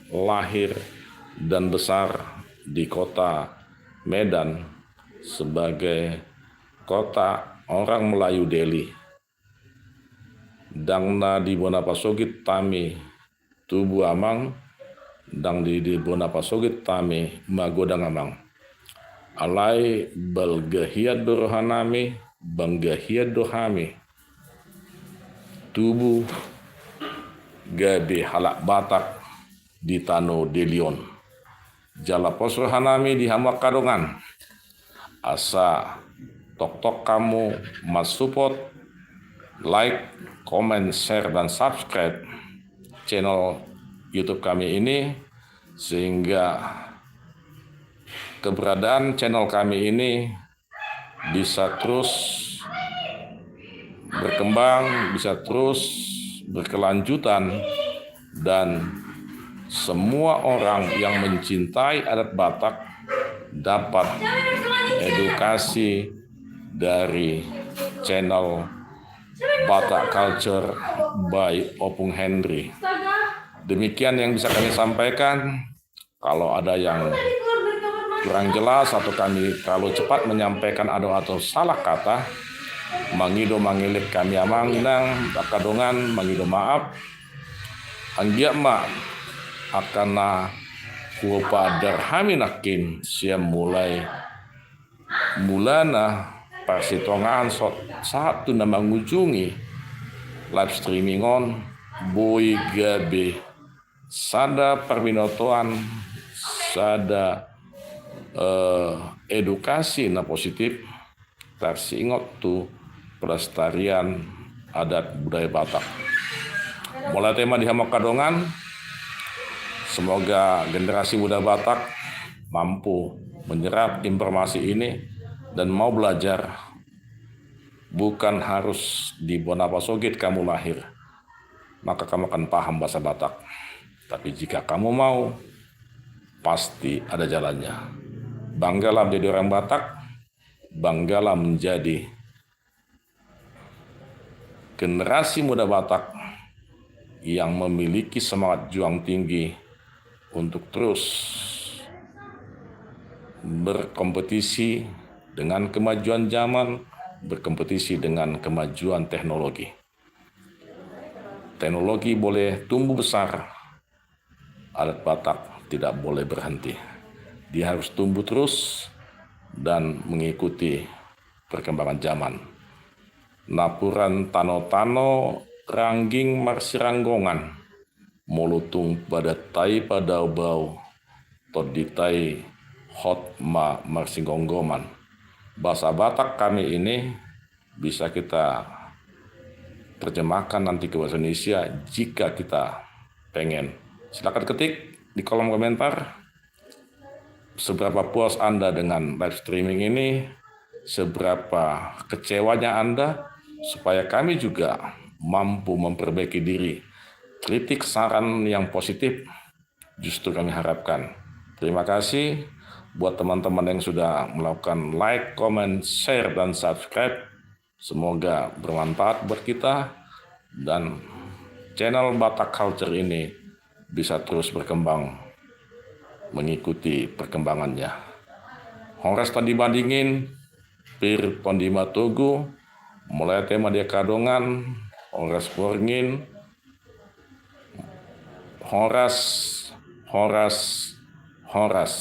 lahir dan besar di kota Medan sebagai kota orang Melayu Deli. Ndang na di bona pasogit hami tubu amang, ndang di, di bona pasogit hami magodang amang. Alai balga hian do rohanami, bangga hian do hami tubu gabe halak Batak di tano Deli on. Jala pos rohanami di hamu angka dongan. Asa toktok hamu mansupport, like, comment, share, dan subscribe channel YouTube kami ini, sehingga keberadaan channel kami ini bisa terus berkembang, bisa terus berkelanjutan, dan semua orang yang mencintai adat Batak dapat edukasi dari channel Batak Culture by Opung Henry. Demikian yang bisa kami sampaikan. Kalau ada yang kurang jelas atau kami terlalu cepat menyampaikan atau, atau salah kata, mangido mangilek hami amang inang, angka dongan, mangido maaf. Anggiat ma angka na hupaandar hami nangkin sian mulai mulana parsitongaan so-, sahat tu na mangujungi live streaming on, boi gabe sada parbinotoan, sada, eh, edukasi na positif, tarsingot tu pelestarian adat budaya Batak. Mauliate ma di hamu angka dongan, semoga generasi muda Batak mampu menyerap informasi ini dan mau belajar, bukan harus di bona pasogit kamu lahir, maka kamu akan paham bahasa Batak. Tapi jika kamu mau, pasti ada jalannya. Banggalah menjadi orang Batak, banggalah menjadi generasi muda Batak yang memiliki semangat juang tinggi untuk terus berkompetisi dengan kemajuan zaman, berkompetisi dengan kemajuan teknologi. Teknologi boleh tumbuh besar, adat Batak tidak boleh berhenti. Dia harus tumbuh terus dan mengikuti perkembangan zaman. Napuran tano-tano rangging marsiranggongan, molo tung padatai padaobao, tondinta i hot ma marsigomgoman. Bahasa Batak kami ini bisa kita terjemahkan nanti ke bahasa Indonesia jika kita pengen. Silakan ketik di kolom komentar seberapa puas Anda dengan live streaming ini, seberapa kecewanya Anda, supaya kami juga mampu memperbaiki diri. Kritik, saran yang positif justru kami harapkan. Terima kasih buat teman-teman yang sudah melakukan like, comment, share, dan subscribe. Semoga bermanfaat buat kita dan channel Batak Culture ini bisa terus berkembang mengikuti perkembangannya. Horas tondi madingin, pir tondi matogu, mauliate ma di angka dongan, horas borngin, horas, horas, horas.